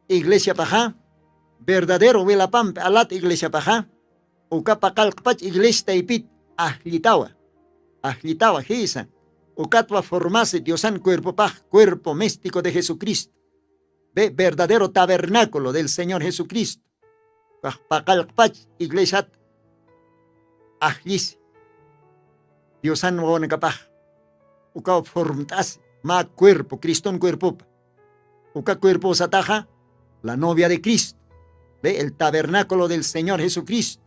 iglesiapaxa, verdadero wilapampi alat iglesiapaxa, uka paqallqpach iglesia taypit ajllitawa, ajllitawa jisa, ukatwa formasi diosan cuerpopax cuerpo místico de jesucristo, be verdadero tabernáculo del señor jesucristo. Paqallqpach iglesiat ajllisi diosan wawanakapax. Ukaw formt'asi mä cuerpo, Criston cuerpopa. Uka cuerposataxa la novia de Cristo, ve, el tabernáculo del Señor Jesucristo.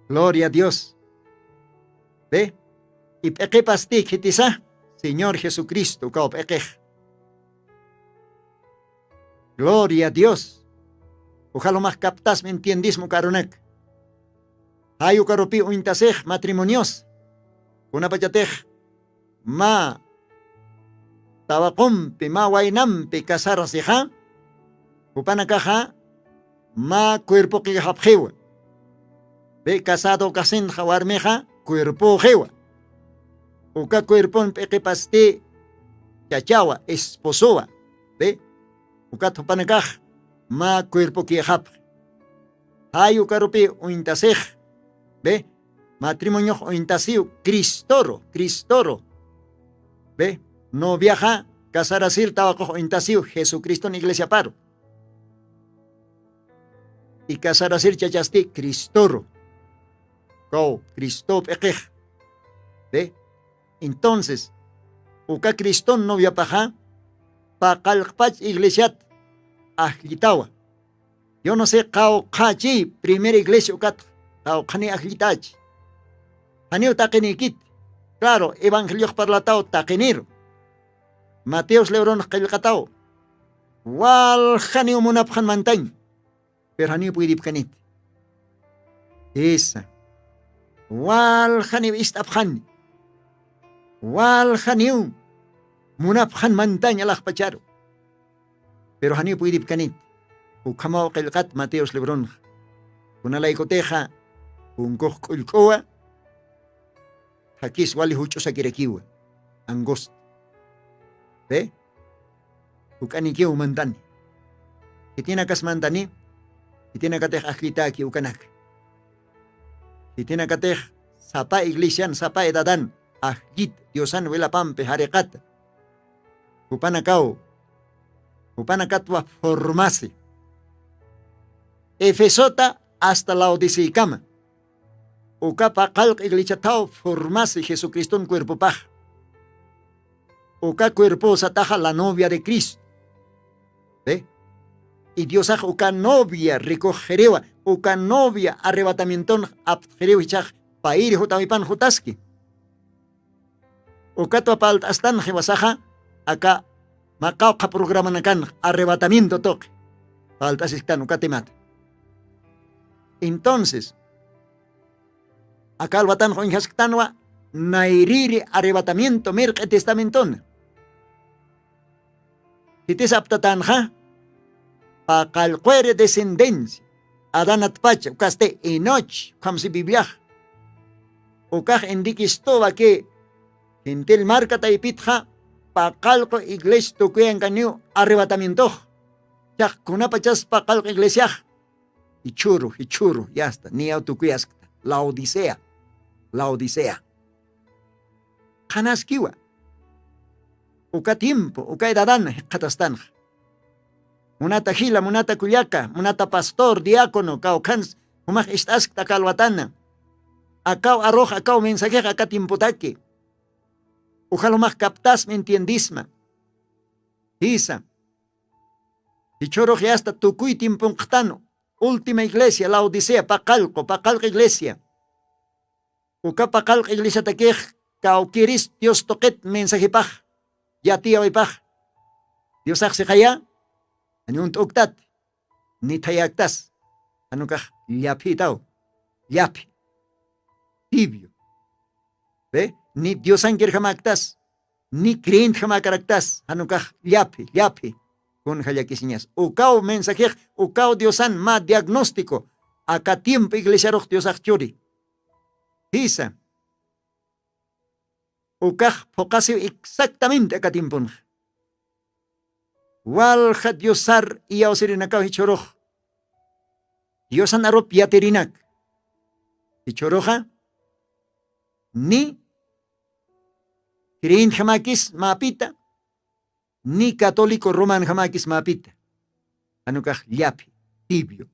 Gloria a Dios. Ve, y p'iqipasti khitisa, Señor Jesucristo ukaw p'iqix. Gloria a Dios. Uxalumax captasmi entiendismu karunak. Jay ukarupi uñtasix matrimonios, kunapachatix mä tawaqumpi mä waynampi casarasixa, jupanakaxa mä cuerpoqixapxiwa. Ve, casado kasinxa warmixa cuerpoxiwa. Uka cuerpon p'iqipasti chachawa, esposowa. Ve, ukat jupanakax mä cuerpokixapxi. Jay ukarupi uñtasix, ve, matrimoniox uñtasiw, cristoru cristoru. Ve, noviaxa casarasir tawaqux uñtasiw jesucriston iglesiaparu. Y casarasir chachasti cristoru. Kow cristow p'iqix. Ve, entonces uka criston noviapaxa paqallqpach iglesiat ajllitawa. Yo no se qawqhachi primera iglesia ukat qawqhani ajllitachi. Janiw taqinïkit. Claro, evangeliox parlataw taqiniru. Mateos libronx qillqataw, waljaniw munapxan mantañ. Pero janiw puydipkanit. Isa, waljaniw ist'apxani. Waljaniw munapxan mantañ alaxpacharu. Pero janiw puydipkanit. Ukhamaw qillqat mateos libronxa. Kunalaykutixa kunkux k'ullk'uwa, jakis wali juch'usakirakiwa. Angosta, ve, juk'anikiw mantani. Jitinakas mantani. Jitinakatix ajllitaki ukanak. Jitinakatix sapa iglesian sapa edadan ajllit diosan wilapampi jariqata. Jupanakaw jupanakatwa formasi, efesota asta laodiceakama. Uka paqallq iglesiataw formasi jesucriston cuerpopax. Uka cuerposataxa la novia de cristo. Ve, y diosax uka novia rikuxxiriwa. Uka novia arrebatamientonx aptxiriw jichhax payri jutawipan jutaski. Ukatwa palt'astan jiwasaxa aka maqawqha programanakanx arrebatamiento tuqi. Palt'asisktan ukatimata. Entonces aka alwatanx uñjasktanwa nayriri arrebatamiento mirq'i testamentona. Jitis aptatanxa paqallqwiri descendencia adanatpacha ukasti enoch ukhamsi bibliax. Ukax indikistuwa ki gentil marka taypitxa paqallqu iglesia tukuyankaniw arrebatamientox. Chaq kunapachas paqallqu iglesiax jichhuru jichhuru yasta niyaw tukuyaskta laodicea. Laodicea qhanaskiwa. Uka tiempo uka edadana jikxatastanxa. Munata jila munata kullaka munata pastor diácono kawkhans jumax ist'askta aka alwatana. Akaw arux akaw mensajix aka tiempotaki. Uxal jumax captasma entiendisma. Jisa, jichhurux yasta tukuy tiemponqxtan última iglesia laodicea paqallqu paqallqu iglesia. Uka paqallqu iglesiatakix kawkiris dios tuqit mensajipax yatiyawipax. Diosax siqaya, janiw unt'uktat ni thayaktas. Janukax llaphitaw. Llaphi tibio. Ve, ni diosankirjamaktas ni creyentjamakaraktas janukax llaphi llaphi. Kunja llakisiñas ukaw mensajix ukaw diosan mä diagnóstico. Aka tiempo iglesiarux diosax churi. Jisa, ukax phuqasiw exactamente aka tiemponxa. Walja diosar iyawsirinakaw jichhurux diosan arup yatirinak jichhuruxa ni creyentjamakis mäpita ni católico romanjamakis mäpita. Janukax llaphi tibio.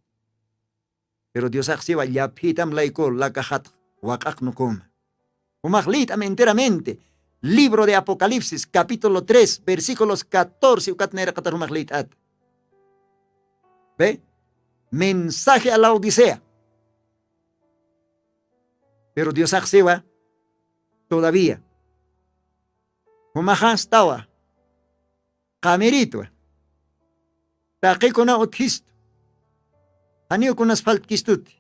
Pero diosax siwa llaphitam layku lakaxatx waq'aqnukuma. Jumax lït'am enteramente Libro de Apocalipsis capítulo tres versículos catorce ukat nayraqatar jumax liyt'ata. Ve, mensaje a Laodicea. Pero diosaxsiwa todavía jumaxastawa qamiritwa. Taqikuna utjistu, janiw kunas faltkistuti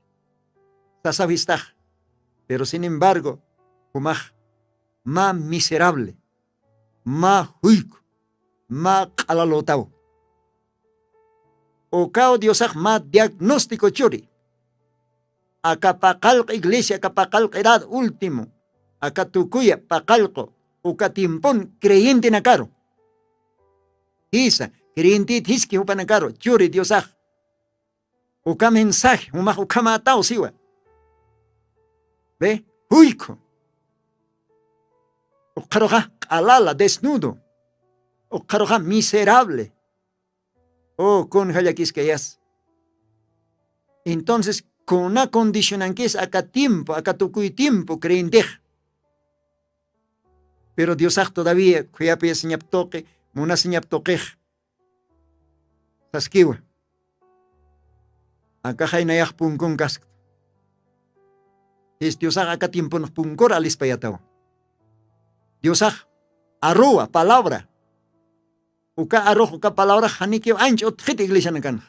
sasawistax. Pero sin embargo jumax mä miserable, mä juyku, mä q'alalutaw. Ukaw diosax mä diagnóstico churi. Aka paqallqu iglesia aka paqallqu edad último, aka tukuya paqallqu uka timpun creyentenakaru. Jisa, creyentit jiski jupanakaru churi diosax. Uka mensaje jumax ukhamätaw siwa. Ve, juykhu. Ukxaruxa q'alala desnudo. Ukxaruxa miserable. Oh, kun jallakiskayas. Entonces kuna condicionankis aka tiempo aka tukuy tiempo creyentex. Pero diosax todavía khuyapiyasiñap tuqi, munasiñap tuqix saskiwa. Akaxay nayax punkun kasktwa. Jis diosax aka tiemponx punkura alispayatawa. Diosax aruwa palabra. Uka arux uka palabrax janikiw anch utxit iglesianakanxa.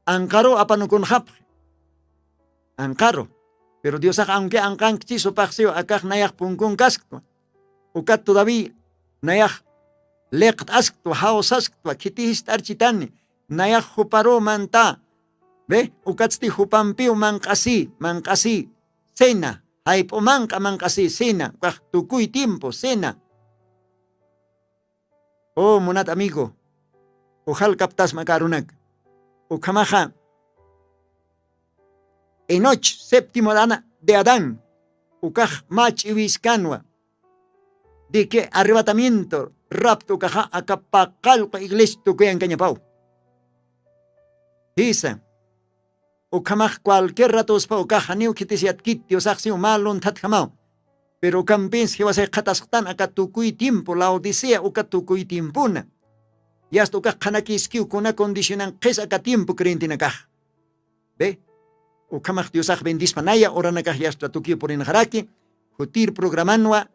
Anqaruw apanukunxapxi. Anqaru. Pero diosax awnki anqankchi supaxsiw akax nayax punkun kasktwa. Ukat todavía nayax liqt'asktwa jawsasktwa khiti jist'architani. Nayax juparuw manta. Ve, ukatsti jupampiw manq'asi manq'asi sina, jayp'u manq'a manq'asi sina ukax tukuy tiempo sina. Oh munat amigo, ujalkaptasma karunaka. Ukhamaxa enoch séptimo de adán ukax mä ch'iwiskanwa. De que arrebatamiento rapto ukaxa aka paqallqu iglesia tukuyankañapaw. Jisa, ukhamax cualquier ratospa ukaxa niw khitisiyatkit diosaxsiw mä lunthatjamaw. Pero ukampins jiwasay qhatasktan aka tukuy tiempo laodicea uka tukuy tiempona. Yasta ukax qhanakiskiw kuna condicionan qhis aka tiempo creyentenakax. Ve, ukhamax diosax bendispanaya uranakax yasta tukiw purinxaraki. Jutir programanwa.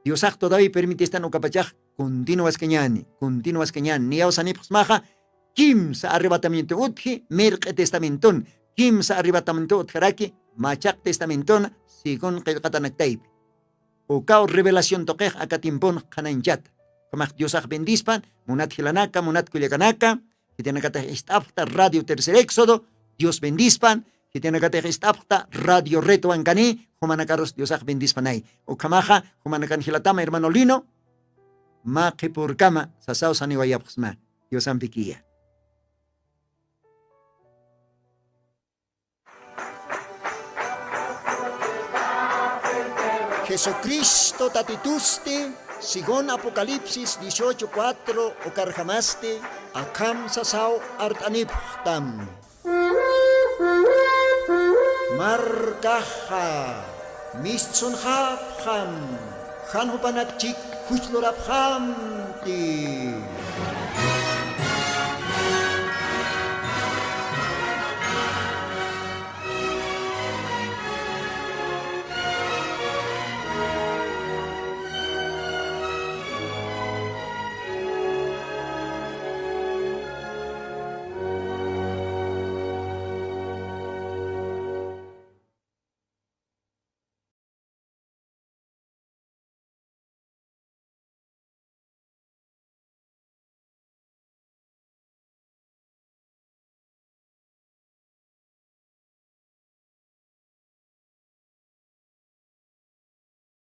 Diosax todavía permitistan ukapachax continuwaskañani continuwaskañani niyaw sanipxsmaxa. Kimsa arrebatamiento utji mirq'i testamentun. Kimsa arrebatamiento utjaraki machaq testamentun. Según qillqatanaktaypi ukaw revelación tuqix aka tiempun qhanañchata. Ukhamax diosax bendispan munat jilanaka munat kullakanaka. Khitinakatix ist'apxta radio tercer éxodo. Dios bendispan. Khitinakatix ist'apxta radio retowankani. Jumanakarus diosax bendispanay. Ukhamaxa jumanakan jilatama hermano lino. Mä qhipurkama sasaw saniwayapxsma. Diosampikiya. Jesucristo tatitusti según apocalipsis dieciocho cuatro ukarjamasti akham sasaw art'anipxtam. Markaxa mistsunxapxam. Jan jupanakchik juchlurapxamti.